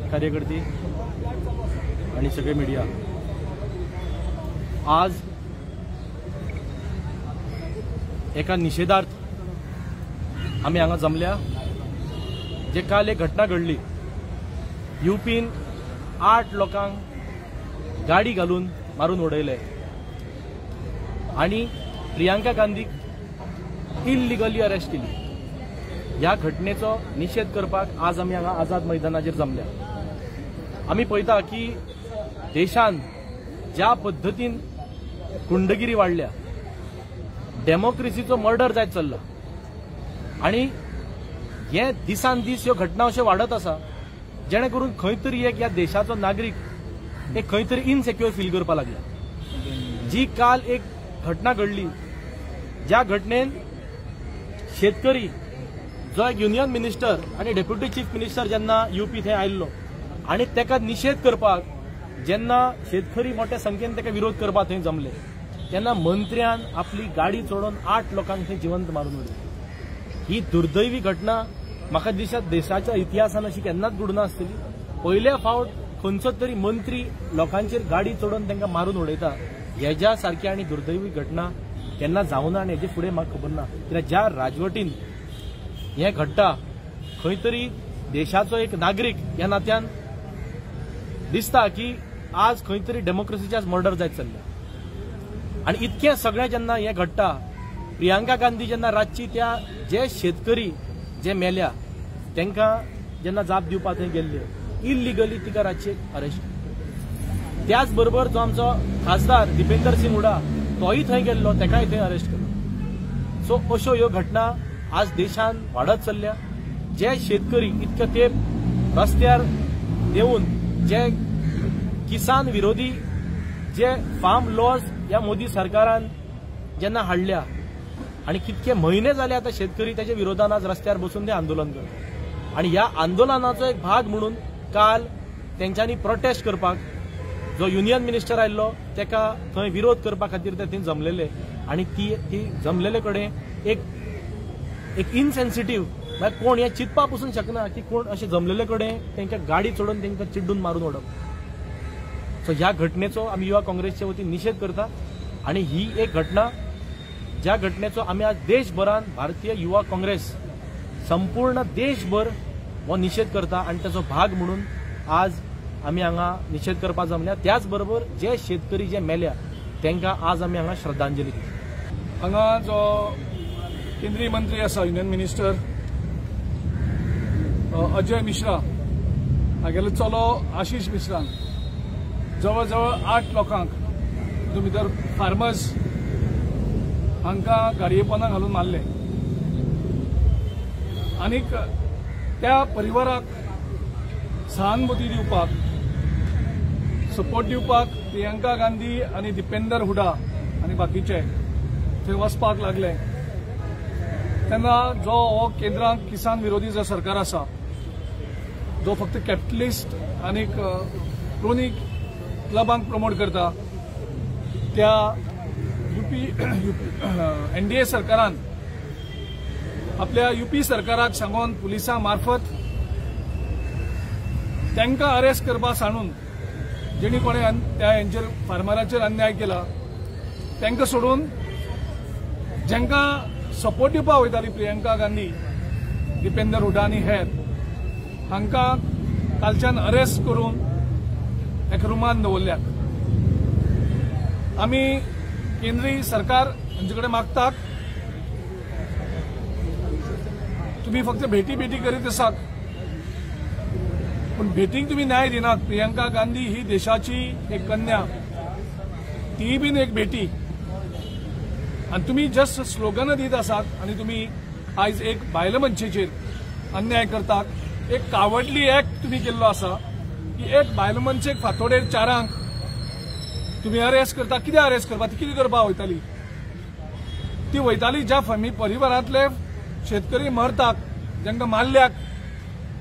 कार्यकर्ते आणि सगळे मीडिया, आज एका निषेधार्थ आमी हांगा जमल्या। जे काल एक घटना घडली, युपीन 8 लोकांक गाडी घालून मारून उडयले आणि प्रियंका गांधीक इल्लिगली अरेस्ट केली। ह्या घटनेचो निषेध करपाक आज आमी हांगा आझाद मैदानाचेर जमल्या। आमी पळयता की देशान ज्या पद्दतीन गुंडगिरी वाडल्या, डेमोक्रेसीचो मर्डर जायत चल्ला आनी हे दिसान दीस ह्यो घटना अश्यो वाडत आसा, जेणे करून खंय तरी एक ह्या देशाचो नागरीक एक खंय तरी इनसेक्युअर फील करपाक लागला। जी काल एक घटना घडली, ज्या घटनेन शेतकरी जो एक युनियन मिनिस्टर आनी डेप्युटी चीफ मिनिस्टर जेन्ना युपी थंय आयिल्लो आनी ताका निशेध करपाक जेन्ना शेतकरी मोठ्या संख्येन ताका विरोध करपाक थंय जमले, तेन्ना मंत्र्यान आपली गाडी चडोवन 8 लोकांक थंय जिवंत मारून उडयले। ही दुर्दैवी घटना म्हाका दिसता देशाच्या इतिहासान अशी केन्नाच घडूना आसतली। पयल्या फावट खंयचो तरी मंत्री लोकांचेर गाडी चडोवन तांकां मारून उडयता, हेज्या सारकी आनी दुर्दैवी घटना केन्ना जावना आनी हेजे फुडें म्हाका खबर ना। कित्याक ज्या राजवटीन हें घडटा, खंय तरी देशाचो एक नागरीक ह्या नात्यान दिसता की आज खंय तरी डेमोक्रेसीचे आज मर्डर जायत चल्ल्या। आनी इतकें सगळें जेन्ना हें घडटा, प्रियंका गांधी जेन्ना रातची त्या जे शेतकरी जे मेल्या तांकां जेन्ना जाप दिवपाक थंय गेल्ले, इल्लिगली तिका रातची अरेस्ट। त्याच बरोबर जो आमचो खासदार दीपेंदर सिंग हुडा तोय थंय गेल्लो, ताकाय थंय अरेस्ट केलो। सो अश्यो ह्यो घटना आज देशान वाडत चल्ल्या। जे शेतकरी इतके तेप रस्त्यार देवन जे किसान विरोधी जे फार्म लॉज ह्या मोदी सरकारान जेन्ना हाडल्या आनी कितके म्हयने जाले आतां शेतकरी ताच्या विरोधान आज रस्त्यार बसून ते आंदोलन करता। आनी ह्या आंदोलनाचो एक भाग म्हणून काल तेंच्यांनी प्रोटेस्ट करपाक जो युनियन मिनिस्टर आयिल्लो ताका थंय विरोध करपा खातीर ते थंय जमलेले आनी ती जमलेले कडेन एक एक इनसेन्सिटीव, म्हळ्यार कोण हें चिंतपा पसून शकना की कोण अशें जमलेले कडेन तांकां गाडी चडोवन तांकां चिड्डून मारून उडप। सो ह्या घटनेचो आमी युवा काँग्रेसचे वतीन निशेध करता आनी ही एक घटना ज्या घटनेचो आमी आज देशभरान भारतीय युवा काँग्रेस संपूर्ण देशभर हो निशेध करता आनी ताचो भाग म्हणून आज आमी हांगा निशेध करपाक जमल्या। त्याच बरोबर जे शेतकरी जे मेल्या तांकां आज आमी हांगा श्रद्धांजली दिता। हांगा जो केंद्रीय मंत्री आसा, युनियन मिनिस्टर अजय मिश्रा, हागेलो चलो आशिष मिश्रान जवळ जवळ 8 लोकांक तितूंत भितर फार्मर्स हांकां गाडये पोंदा घालून मारले आनीक त्या परिवाराक सहानुभूती दिवपाक, सपोर्ट दिवपाक प्रियंका गांधी आनी दीपेंदर हुडा आनी बाकीचे थंय वचपाक लागले। तेन्ना जो हो केंद्रांत किसान विरोधी जो सरकार आसा, जो फक्त कॅपिटलिस्ट आनी क्रोनी क्लबांक प्रमोट करता, त्या युपी एनडीए सरकारान आपल्या युपी सरकाराक सांगून पुलिसां मार्फत तांकां अरेस्ट करपा सांडून जेणी कोणें त्या हेंचेर फार्मराचेर अन्याय केला तांकां सोडून जांकां सपोर्ट दिवपाक वयताली प्रियंका गांधी, दीपेंदर हुडा आनी हेर, हांकां कालच्यान अरेस्ट करून एका रुमान दवरल्यात। आमी केंद्रीय सरकार हांचे कडेन मागतात, तुमी फक्त भेटी भेटी करीत आसात पूण भेटीक तुमी न्याय दिनात। प्रियंका गांधी ही देशाची एक कन्या, तीय बीन एक भेटी, आनी तुमी जस्ट स्लोगनां दीत आसात आनी तुमी आयज एक बायल मनशेचेर अन्याय करतात। एक कावडली एक्ट तुमी केल्लो आसा की एक बायल मनशेक फांतोडेर 4 तुमी अरेस्ट करता। कितें अरेस्ट करपा? ती कितें करपाक वयताली? ती वयताली ज्या फॅमिली परिवारांतले शेतकरी मरतात, जांकां मारल्यात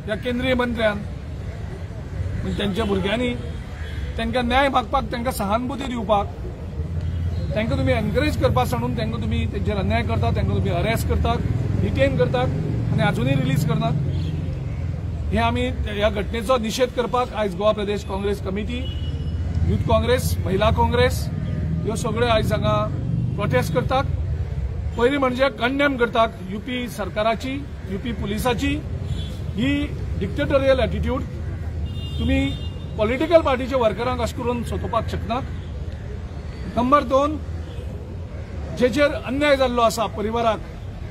ह्या केंद्रीय मंत्र्यान, तेंच्या भुरग्यांनी तांकां न्याय मागपाक, तांकां सहानुभूती दिवपाक, तांकां तुमी एनकरेज करपाक सांडून तांकां तुमी तेंचेर अन्याय करतात, तांकां तुमी अरेस्ट करतात, डिटेन करतात आनी अजुनूय रिलीज करनात। हे आमी ह्या घटनेचो निशेध करपाक आयज गोवा प्रदेश काँग्रेस कमिटी, यूथ काँग्रेस, महिला काँग्रेस ह्यो सगळ्यो आयज हांगा प्रोटेस्ट करतात. पयलीं म्हणजे कंडेम करतात युपी सरकाराची, युपी पुलिसाची ही डिक्टेटोरियल एटिट्यूड. तुमी पॉलिटिकल पार्टीच्या वर्करांक अशें करून सोदोवपाक शकनात. नंबर 2, जेचेर अन्याय जाल्लो आसा परिवाराक,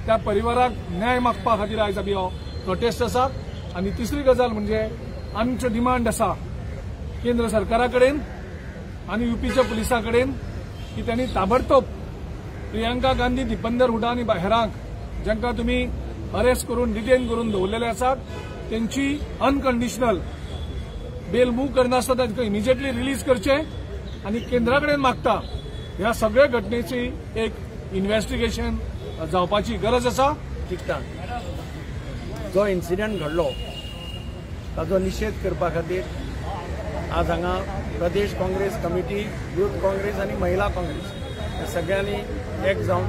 त्या परिवाराक न्याय मागपा खातीर आयज आमी हो प्रोटेस्ट आसा. आनी तिसरी गजाल म्हणजे आमचो डिमांड आसा केंद्र सरकारा कडेन आनी युपीच्या पुलिसां कडेन की त्यांनी ताबडतोब प्रियंका गांधी, दीपंदर हुडा आनी हेरांक जांकां तुमी अरेस्ट करून डिटेन करून दवरलेले आसात तेंची अनकंडिशनल बेल मूव करनासतना तांकां इमिजिएटली रिलीज करचे. आनी केंद्रा कडेन मागता ह्या सगळ्या घटनेची एक इन्व्हेस्टिगेशन जावपाची गरज आसा. चिकटान जो इन्सिडंट घडलो ताजो निशेध करपा खातीर आज हांगा प्रदेश काँग्रेस कमिटी, यूथ काँग्रेस आनी महिला काँग्रेस ह्या सगळ्यांनी एक जावन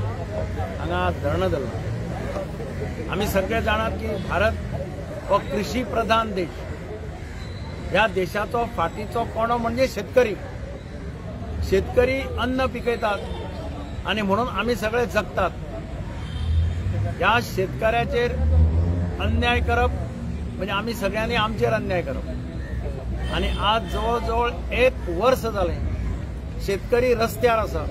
हांगा आज धरणं धरलां. आमी सगळे जाणात की भारत हो कृषी प्रधान देश. ह्या देशाचो फाटीचो कोणो म्हणजे शेतकरी. शेतकरी अन्न पिकयतात आनी म्हणून आमी सगळे जगतात. ह्या शेतकऱ्याचेर अन्याय करप म्हणजे आमी सगळ्यांनी आमचेर अन्याय करप. आनी आज जवळ जवळ 1 वर्स जालें शेतकरी रस्त्यार आसा,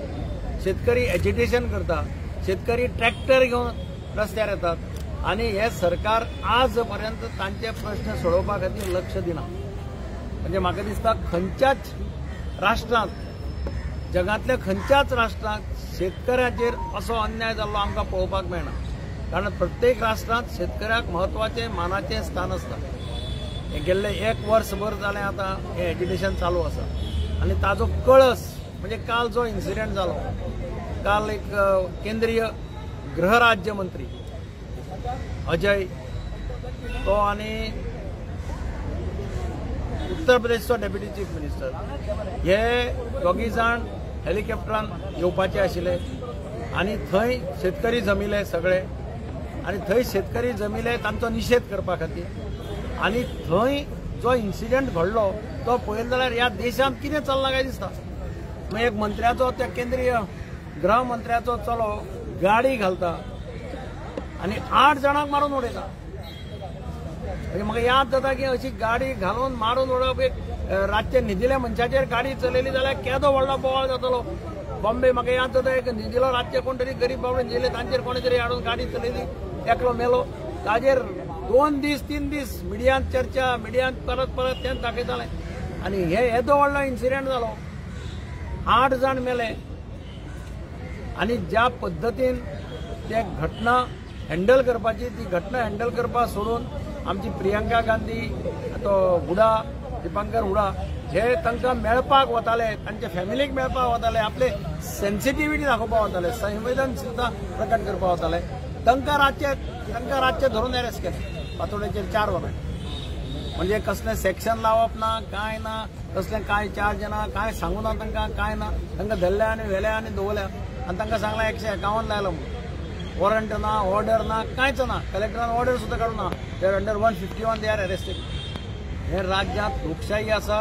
शेतकरी एजिटेशन करता, शेतकरी ट्रॅक्टर घेवन रस्त्यार येतात आनी हे सरकार आज पर्यंत तांचे प्रश्न सोडोवपा खातीर लक्ष दिना. म्हणजे म्हाका दिसता खंयच्याच राष्ट्रांत, जगांतल्या खंयच्याच राष्ट्रांत शेतकऱ्याचेर असो अन्याय जाल्लो आमकां पळोवपाक मेळना. कारण प्रत्येक राष्ट्रांत शेतकऱ्याक म्हत्वाचें मानाचें स्थान आसता. हे गेल्ले 1 वर्सभर जालें आतां हें एजिटेशन चालू आसा आनी ताजो कळस म्हणजे काल जो इन्सिडंट जालो, काल एक केंद्रीय गृहराज्य मंत्री अजय तो आनी उत्तर प्रदेशचो डेप्युटी चीफ मिनिस्टर हे दोगी जाण हेलिकॉप्टरान येवपाचे आशिल्ले आनी थंय शेतकरी जमिले सगळे आनी थंय शेतकरी जमिले तांचो निशेध करपा खातीर. आनी थंय जो इन्सिडंट घडलो तो पळयलो जाल्यार ह्या देशांत कितें चल्लां काय दिसता. मागीर एक मंत्र्याचो, त्या केंद्रीय गृहमंत्र्याचो चलो गाडी घालता आनी 8 जाणांक मारून उडयता. म्हणजे म्हाका याद जाता की अशी गाडी घालून मारून उडोवप, एक रातचे न्हिदिल्या मनशाचेर गाडी चलयली जाल्यार केदो व्हडलो बोवाळ जातलो. बॉम्बे म्हाका याद जाता एक न्हिदिलो रातचे कोण तरी गरीब बाबडे न्हिदिले, तांचेर कोणे तरी हाडून गाडी चलयली, एकलो मेलो. ताजेर 2 दीस 3 दीस मिडियांत चर्चा, मिडियांत परत परत तेंच दाखयताले. आनी हे येदो व्हडलो इन्सिडंट जालो, 8 जाण मेले. आनी ज्या पद्दतीन ते घटना हँडल करपाची ती घटना हँडल करपा सोडून आमची प्रियंका गांधी, तो हुडा, दीपांकर हुडा हे तांकां मेळपाक वताले, तांच्या फॅमिलीक मेळपाक वताले, आपले सेन्सिटिविटी दाखोवपाक वताले, संवेदनशीलता प्रकट करपाक वताले. तांकां रातचे धरून अरेस्ट केले पातोड्याचेर 4 वरां. म्हणजे कसलें सेक्शन लावप ना, कांय ना, कसलें कांय चार्ज ना, कांय सांगू ना तांकां, कांय ना. तांकां धरल्या आनी व्हेल्या आनी दवरल्या आनी तांकां सांगलां 151 लायलो म्हणून. वॉरंट ना, ऑर्डर ना, कांयच ना. कलेक्टरान ऑर्डर सुद्दां काडूं ना. They are under 151 they are arrested. हे राज्यांत लोकशाही आसा.